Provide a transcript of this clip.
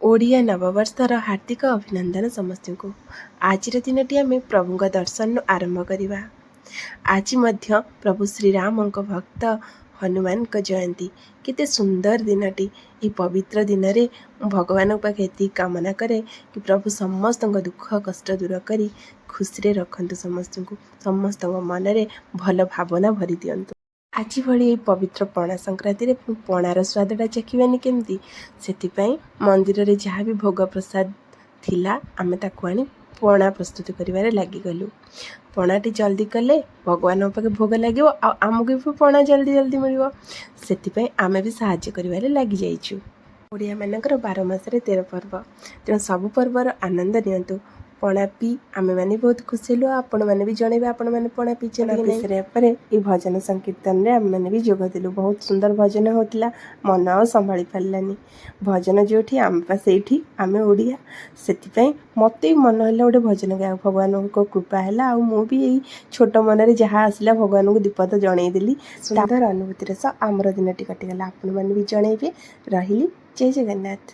ଓଡ଼ିଆ ନବବର୍ଷର ହାର୍ଦ୍ଦିକ ଅଭିନନ୍ଦନ ସମସ୍ତଙ୍କୁ। ଆଜିର ଦିନଟି ଆମେ ପ୍ରଭୁଙ୍କ ଦର୍ଶନରୁ ଆରମ୍ଭ କରିବା। ଆଜି ମଧ୍ୟ ପ୍ରଭୁ ଶ୍ରୀରାମଙ୍କ ଭକ୍ତ ହନୁମାନଙ୍କ ଜୟନ୍ତୀ। କେତେ ସୁନ୍ଦର ଦିନଟି! ଏହି ପବିତ୍ର ଦିନରେ ମୁଁ ଭଗବାନଙ୍କ ପାଖେ ଏତିକି କାମନା କରେ କି ପ୍ରଭୁ ସମସ୍ତଙ୍କ ଦୁଃଖ କଷ୍ଟ ଦୂର କରି ଖୁସିରେ ରଖନ୍ତୁ ସମସ୍ତଙ୍କୁ, ସମସ୍ତଙ୍କ ମନରେ ଭଲ ଭାବନା ଭରି ଦିଅନ୍ତୁ। ଆଜି ଭଳି ଏହି ପବିତ୍ର ପଣା ସଂକ୍ରାନ୍ତିରେ ପଣାର ସ୍ୱାଦଟା ଚାଖିବାନି କେମିତି? ସେଥିପାଇଁ ମନ୍ଦିରରେ ଯାହା ବି ଭୋଗ ପ୍ରସାଦ ଥିଲା, ଆମେ ତାକୁ ଆଣି ପଣା ପ୍ରସ୍ତୁତ କରିବାରେ ଲାଗିଗଲୁ। ପଣାଟି ଜଲ୍ଦି କଲେ ଭଗବାନଙ୍କ ପାଖେ ଭୋଗ ଲାଗିବ ଆଉ ଆମକୁ ବି ପଣା ଜଲ୍ଦି ଜଲ୍ଦି ମିଳିବ। ସେଥିପାଇଁ ଆମେ ବି ସାହାଯ୍ୟ କରିବାରେ ଲାଗିଯାଇଛୁ। ଓଡ଼ିଆମାନଙ୍କର 12 ମାସରେ 13 ପର୍ବ, ତେଣୁ ସବୁ ପର୍ବର ଆନନ୍ଦ ନିଅନ୍ତୁ। ପଣା ପିଇ ଆମେମାନେ ବହୁତ ଖୁସି ହେଲୁ ଆଉ ଆପଣମାନେ ବି ଜଣେଇବେ, ଆପଣମାନେ ପଣା ପିଇଛନ୍ତି କି ନାହିଁ। ସାରିବା ପରେ ଏଇ ଭଜନ ସଂକୀର୍ତ୍ତନରେ ଆମେମାନେ ବି ଯୋଗ ଦେଲୁ। ବହୁତ ସୁନ୍ଦର ଭଜନ ହେଉଥିଲା, ମନ ଆଉ ସମ୍ଭାଳି ପାରିଲାନି। ଭଜନ ଯେଉଁଠି, ଆମେ ପା ସେଇଠି। ଆମେ ଓଡ଼ିଆ, ସେଥିପାଇଁ ମୋତେ ବି ମନ ହେଲା ଗୋଟେ ଭଜନ ଗାଇବାକୁ। ଭଗବାନଙ୍କ କୃପା ହେଲା ଆଉ ମୁଁ ବି ଏଇ ଛୋଟ ମନରେ ଯାହା ଆସିଲା, ଭଗବାନଙ୍କୁ ଦିପଦ ଜଣେଇଦେଲି। ସୁନ୍ଦର ଅନୁଭୂତିର ସହ ଆମର ଦିନଟି କଟିଗଲା। ଆପଣମାନେ ବି ଜଣେଇବେ। ରହିଲି, ଜୟ ଜଗନ୍ନାଥ।